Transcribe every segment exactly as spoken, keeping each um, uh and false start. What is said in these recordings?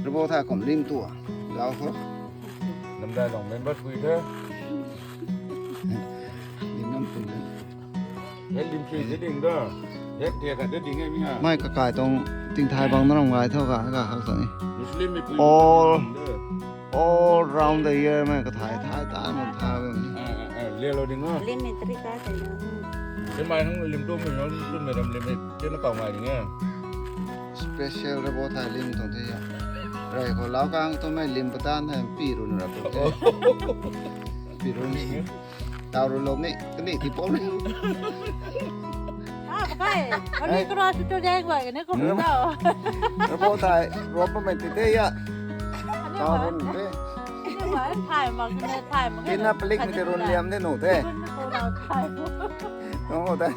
Rabo tha kum lim tua. Lau tho. Namdai long member pui the. Lim nam pui the. He lim pui the ding da. He the ka the ding e mi ha. Mai kakai tong tingthai bang na ram gai tho ka ka hak tong ni. Muslim mi pui. All, all round the year mai kathai thai ta mun tha bam ni. Ah, ah, ah, le lo ding o. Lim mi tari ka te na. Lim mai hang lim tu mi ram lim mi ram lim mi. Ken na kau mai ding e. Special rabo thai lim tong the ya. Rai ko lau kang tu mai lim patan hai pi run rap tu the. Pi run ni. Tau run lo ni, kani ti pom ni. Ah, pakai. Ani kura tu tu dai kwa ni ko tau. Rabo thai, rabo mai ti the ya. Tau run the. Thai mak ne, thai mak ne. Ina palik mi te run liam de nu the. Run ko lau thai. Nong ho the.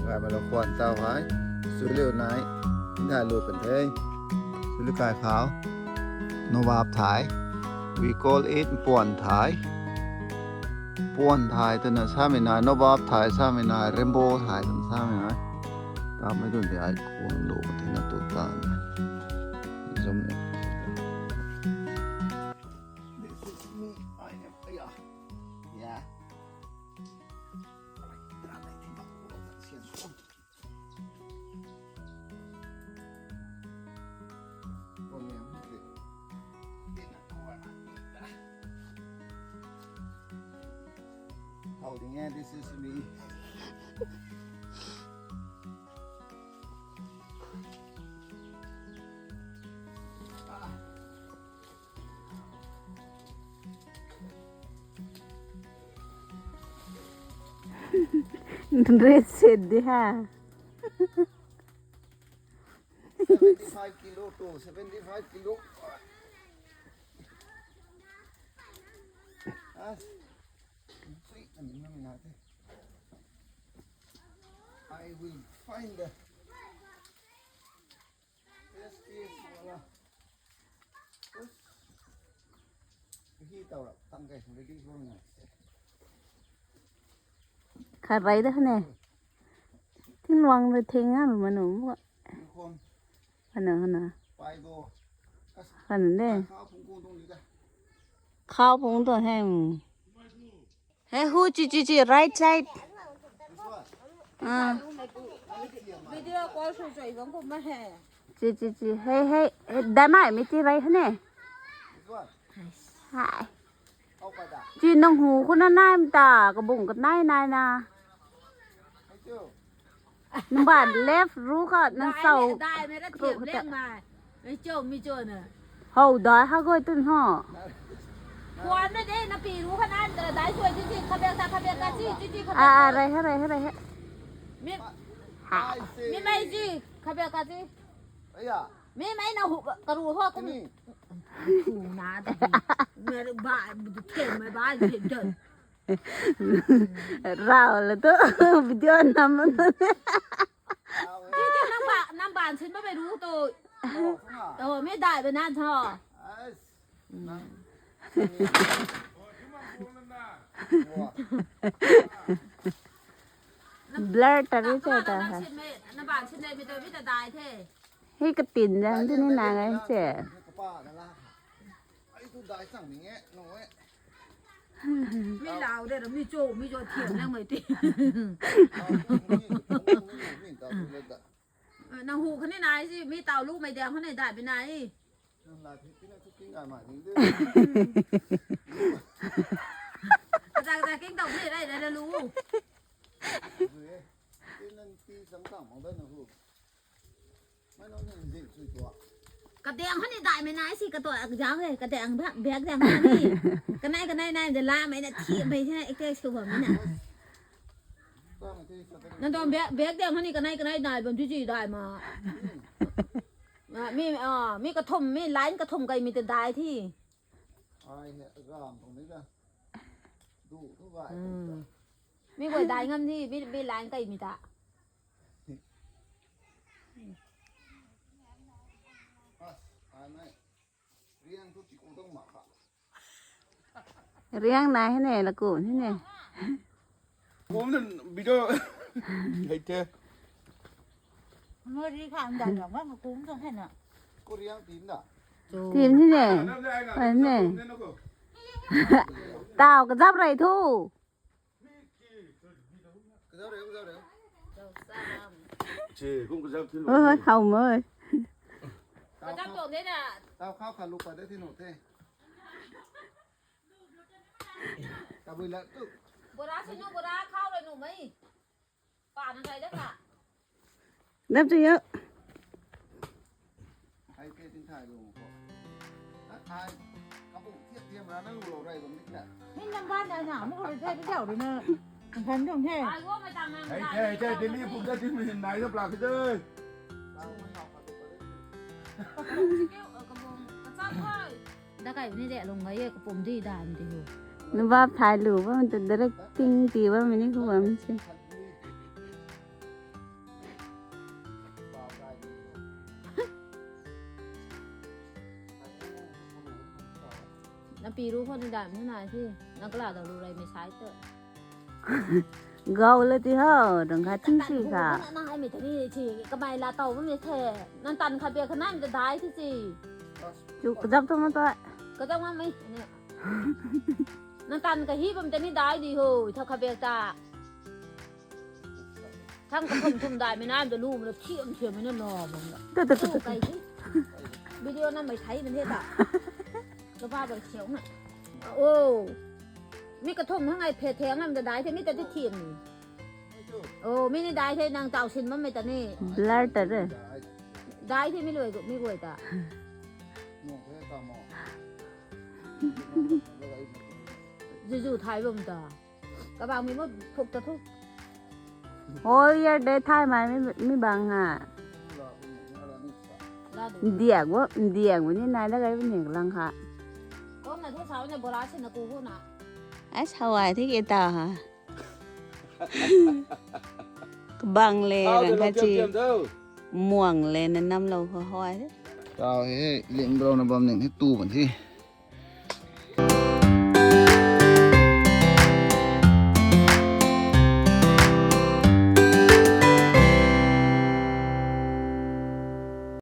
Gai ma lo khwan tau hai. Su liu nai. Ina lu kan the. Su liu kai khau. Nobab thai. We call it puan thai. Puan thai twna samei nai, nobab thai samei nai, rainbow thai twna samei nai. Tamei dun di ai kuang lo tina tu ta na. Zom ni. This is me. I am. Yeah. Yeah. Holding it, this is me. Dress set di ha. Seventy-five kilo to seventy-five kilo. Ah, sweet, I mean, I mean, I think I will find the best place for, uh, us. Hi tau rap tang kai sung ready for na. Khat rai da ne. Ting luang da thing a lu manu. Khon. Hana, hana. Pai do. Hana ne. Khau phung ko dong ni da. Khau phung to hem. Hey, who chi chi chi, right side. Ah. Video call sw choi bang kum ma he. Chi chi chi, hey hey, hey, da mai mi chi rai hane. Hai. Chi nang hu khou na nai ta, kabung ka nai nai na. Nang ban left ru kha nang sau. Dai me ra thiam leng mai. Ei cho mi cho na. Hou dai ha goi tun ho. Kuan na de na pi ru kha nan da dai soi chi chi khabek ta khabek ka chi chi chi khabek. Ah, ah, rai ha, rai ha, rai ha. Mi. Ha. Mi mai chi khabek ka chi. Aya. Mi mai na hu ka ru ho kum. Hu na da. Me ba thiam mai ba thiam don. Rau la tu video nam na. Titi nang ba, nang ban sin ba mai ru tu. Oh, mi dai ba nan tho. Blur tari cha ta hai. Nang ban sin le mi tu mi ta dai the. Hei katin jang tu ni na ngai che. Ai tu dai chang ni nge, no e. Mi lau de, mi cho, mi cho thiam lang mai ti. Nang hu khani nai si, mi tau lu mai diang khani dai bi nai. Nang la thi, thi na thu king ai mai ding de. Aza, aza, king tau ni rai, rai, rai lu. Ti nang ti sam tang mang dai nang hu. Kadeng honi dai mei nai si katuak jang he, kadeng bak, bak jang honi. Kanai, kanai nai de la mei na thi mei si na, ek tek sw bam na. Nang tuang bak, bak deng honi kanai, kanai dai bam ti ti dai ma. Ah, mi, ah, mi kathum, mi line kathum kai mi te dai thi. Ai he, ram thong ni da. Du thu bai. Hmm. Mi guay dai ngam thi, mi, mi line kai mi ta. Riang nai hei ne, lakum hei ne. Kum na video hei the. Mari khan dai lo ma kum thang hei na. Ko riang tin da. Tim ni ne. Ai ne. Tau kazap rei thu. Oi, hau mei. Kazap tuang de na. Tau khau kha lupa de thi nu the. Kabui la tu. Bora si nu, bora khau rei nu mei. Pa na kai de ka. Nap tu ya. Ai te tin thai lu ko. Ai, kabu thiam thiam ra na lu lo rei bam ni la. Min lam ban na na, mu ko rei the zau rui na. Kan dong the. Ai wo mei tang na. Ai te te Delhi bu da tin min nai da pla phi de. Keu, ka bong, ka chap oi. Da kai ni de lung ga ye kapum di dan di hu. Nubap thai lu bam tu directing ti bam ni hu bam si. Na pi ru khou ni dan ni na si. Na kala da lu rei mei sai tu. Gau la ti ho, dang kha thing si kha. Na hai mei tani si, kamei la tau bam ni the. Nang tan kha bia kha nai mei ta dai thi si. Chu kazap tu ma ta. Kazap ma mei. Nang tan kahi bam tani dai di ho, tha kha bia ta. Thang kathum thum dai mei nai mei ta lu mei ta thiam thiam mei na no bam la. Tu, tu, tu, tu. Kai si. Video na mei thai mei the ta. Ka ba ba siau na. Oh. Mi kathum hang ai phe the ngam da dai the mi ta ti thiam. Oh, mi ni dai the nang tau sin bam mei ta ni. Blur ta de. Dai the mi lui gu, mi guay ta. Zuzu thai bam ta. Kabang mi mo thuk ta thuk. Whole year de thai mai mi, mi bang ha. La du. Ndiak wo, ndiak wo ni nai da gai ni lang ha. Kong na thu sao na bora si na ku hu na. Ai sao ai thi ke ta ha. Kabang le rang kha chi. Muang le na nam lo ho hoi. Tau he, lim bro na bam ning he tu ban thi.